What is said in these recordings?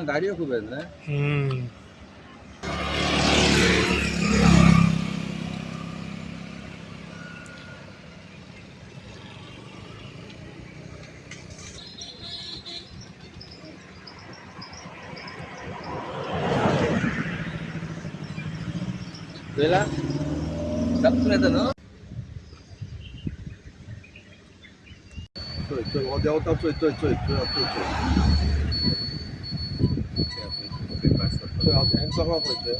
गाडयो खूब आहेत ना. चोयला कापून येता न्हू. चोय चोय, हो देंवता, चोय चोय चोय चोय चोय चोय चोय, आतां हेंका पळय चोय.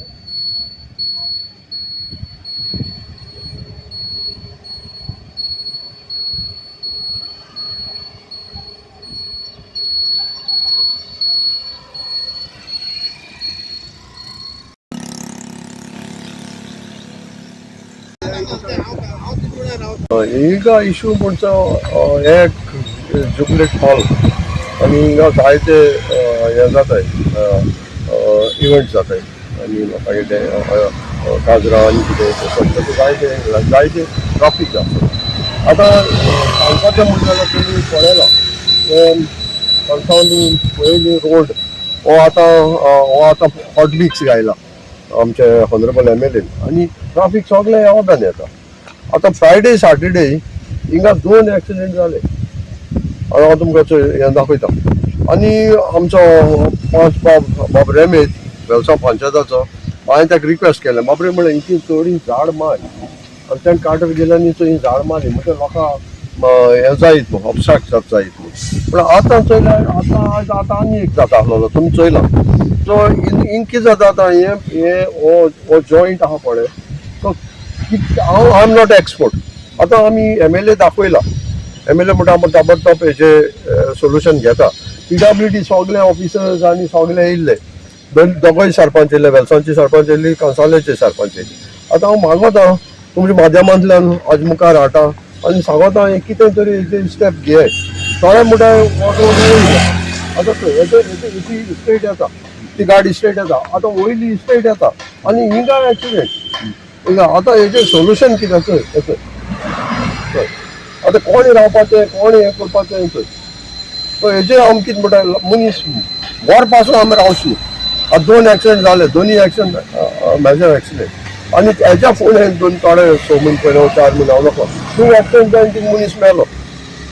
हिंगा इशू म्हणचो एक जुबलेट हॉल आनी हिंगा जायते हे जाताय, इव्हेंट जाताय आनी लोकांचे ते काजरां आनी कितें तें सगळें जायते जायते ट्राफीक आसा. आतां सांगपाचें म्हणलें जाल्यार तुमी पळयलां कंसावली पयली रोड हो आतां हो आतां हॉट मिक्स घायला आमचे हॉनरेबल एमएलएन आनी ट्राफीक सगळें ह्या वटान येता. आतां फ्रायडे सॅटर्डे हिंगा 2 एक्सिडेंट जाले, हांव तुमकां हें दाखयता. आनी आमचो पंच बाब बाब रेमेत वेलसांव पंचायताचो, हांवें ताका रिक्वेस्ट केलें, बाबरे म्हणलें हिची चड झाड मार, आनी तेणें काटर गेले आनी थंय झाड मारली म्हणजे लोकांक हें जायत न्हू, ऑबस्ट्रक्ट जात जायत न्हू. पूण आतां चोयल्यार आतां आयज आतां आनी एक जाता आसलेलो तुमी चोयलां. सो हिंग कितें जाता आतां हें हें हो हो जॉयंट आहा पळय तो हांव I am not expert. आतां आमी एमएलए दाखयला, एमएलए म्हणटा आमी ताबडतोब हेजे सोल्युशन घेता. पीडब्ल्यूडी सगळे ऑफिसर्स आनी सगळे येयल्ले, दोगूय सरपंच येयल्ले, वेलसांवचे सरपंच येयल्ली, कंसालेचे सरपंच येयल्ले. आतां हांव मागोता तुमच्या माध्यमांतल्यान आज मुखार हाडटा आनी सांगोता हें कितें तरी हेजेर स्टेप घेय. थोडे म्हणटा ऑटो वयले, आतां पळय हेची स्ट्रेट येता ती गाडी स्ट्रेट येता, आतां वयली स्ट्रेट येता आनी हिंगा एक्सिडेंट हिंगा. आतां हेजें सोल्युशन कितें चोय चोय चोय, आतां कोण रावपाचें कोण हें करपाचें चोय. सो हेजेर आमी कितें म्हणटा, मनीस वर पासून आमी रावची न्हू. आतां 2 एक्सिडेंट जाले, दोनूय एक्सिडेंट मेजर एक्सिडेंट आनी हेज्या फुडें दोन थोडे 6 म्हयने पयले 4 म्हयने हांव नको 2 एक्सिडेंट जावन ती मनीस मेलो.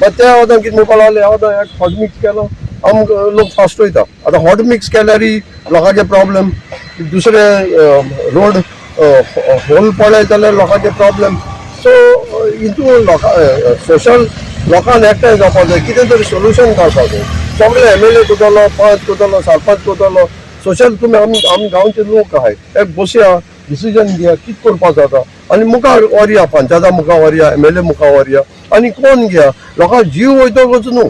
मागीर त्या वतान कितें म्हणपाक लागले, ह्या वतान एक हॉट मिक्स केलो, आमकां लोक फास्ट वयता. आतां हॉट मिक्स केल्यार लोकांचे प्रॉब्लेम, दुसरे रोड होल पळयत जाल्यार लोकांचे प्रॉब्लेम. सो हितून लोकां सोशल लोकांक एकठांय जावपाक जाय, कितें तरी सोल्युशन काडपाक जाय. सगळे एमएलए करतलो, पंच करतलो, सरपंच करतलो, सोशल तुमी आमी आमी गांवचे लोक आहाय, एक बसया, डिसिजन घेया कितें करपाक जाता आनी मुखार व्हरया, पंचायता मुखार व्हरया, एमएलए मुखार व्हरया आनी कोण घेया, लोकांक जीव वयतकच न्हू.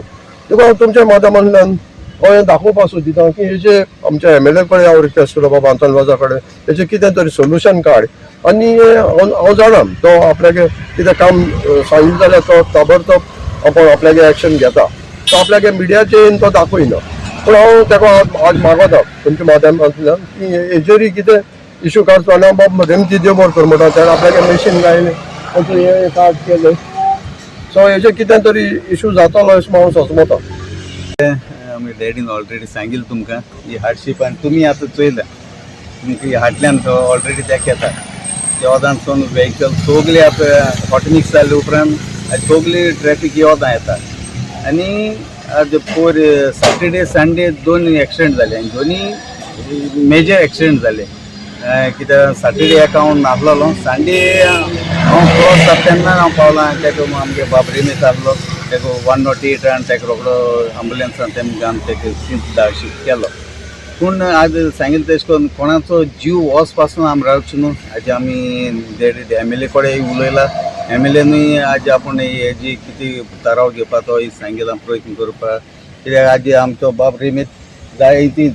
तुका तुमच्या माध्यमांतल्यान हांव हें दाखोवपाक सोदिता की हेजे आमच्या एमएलए कडेन हांव रिक्वेस्ट करता, बाबा आंतोन वाजा कडेन हेजें कितें तरी सोल्युशन काड. आनी हांव जाणा तो आपल्यागे कितें काम सांगितलें जाल्यार तो ताबडतोब आपूण आपल्यागे एक्शन घेता, तो आपल्यागे मिडियाचेर तो दाखयना. पूण हांव ताका आज मागोता तुमच्या माध्यमांतल्यान की हेजेरूय कितें इशू काडचो. आनी हांव बाब रेमती देवबर कर म्हणटा, तेणें आपल्यागे मशीन घायलें आनी हें कार्ड केलें. सो हेजेर कितें तरी इशू जातलो अशें हांव सोचमता. आमी डॅडीन ऑलरेडी सांगिल्लें तुमकां ही हार्डशीप आनी तुमी आतां चोयल्या, तुमकां ही हाटल्यान ऑलरेडी दाखयता योदानसून व्हेकल सगळी आतां हॉट मिक्स जाले उपरांत सगळी ट्रॅफीक योदां येता. आनी आज पोर सॅटर्डे संडे 2 एक्सिडेंट जाले आनी दोनी मेजर एक्सिडेंट जाले. कित्याक सॅटर्डे एका हांव नासलेलो, संडे हांव क्रॉस जाता तेन्ना हांव पावलां, तेका आमगे बाब रेमेत आहलो, तेका 108 आनी तेका रोकडो एम्बुलन्सान तेमकां आमी तेका शिफ्ट केलो. पूण आज सांगिल्लें तशें करून कोणाचो जीव वच पासून आमी रावचो न्हू. आज आमी एमएलए कडेन उलयला, एमएलएनूय आज आपूण हेजी कितें थाराव घेवपा तो सांगिलां प्रयत्न करपाक. कित्याक आज आमचो बाब रेमेत जाय ती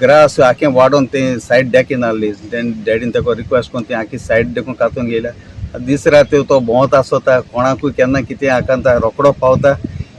ग्रास आखें वाडोवन तें सायड डेकीन आहली, तें डॅडीन ताका रिक्वेस्ट करून तें आखी सायड देखून कातून घेयल्या. दीस रात तो भोंवत आसता, कोणाकूय केन्ना कितें आकांत रोकडो पावता.